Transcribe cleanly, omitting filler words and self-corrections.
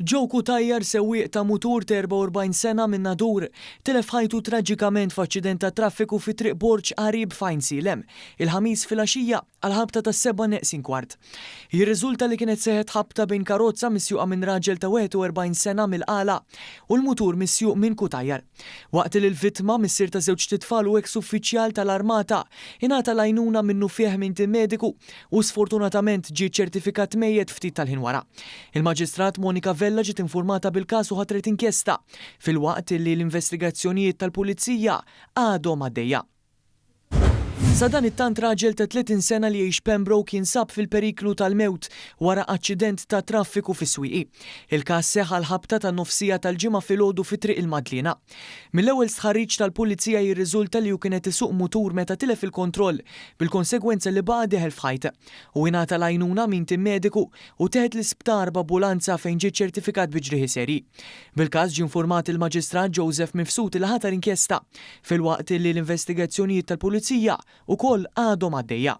Joe Cutajar, sewwieq ta' mutur ta' 44 sena minn Nadur, tilef ħajtu traġikament f'aċċident tat-traffiku fi Triq Borg Għarib f'Għajnsielem, il-Ħamis filgħaxija għall-ħabta tas-sebgħa neqsin kwart. Jirriżulta li kienet seħħet ħabta bejn karozza misjuqa minn raġel ta' 41 sena mill-Qala u l-mutur misjuq minn Cutajar. Waqt li l-vittma, missier ta' żewġt itfal u eks uffiċjal tal-Armata, ingħata l-għajnuna minnufih minn tim mediku u sfortunatament ġie ċċertifikat mejjet ftit tal-ħin wara. Il-Maġistrat Monica Vella ġiet infurmata bil-każ u ħatret inkjesta, filwaqt li l-investigazzjonijiet tal-Pulizija għadhom għaddejja. Sadanittant raġel ta' 30 sena li jgħix Pembroke jinsab fil-periklu tal-mewt wara aċċident tat-traffiku fis-Swieqi. Il-każ seħħ għall-ħabta tan-nofsija tal-Ġimgħa filgħodu fi Triq il-Madliena. Mill-ewwel stħarriġ tal-Pulizija jirriżulta li hu kien qed isuq mutur meta tilef il-kontroll, bil-konsegwenza li baqa' dieħel f'ħajt. Hu ingħata l-għajnuna minn tim mediku u teħed l-isptar b'ambulanza fejn ġie ċċertifikat bi ġrieħi serji. Bil-każ ġie infurmat il-Maġistrat Joseph Mifsud li ħatar inkjesta, filwaqt li l-investigazzjonijiet tal-Pulizija wkoll għadhom għaddejja.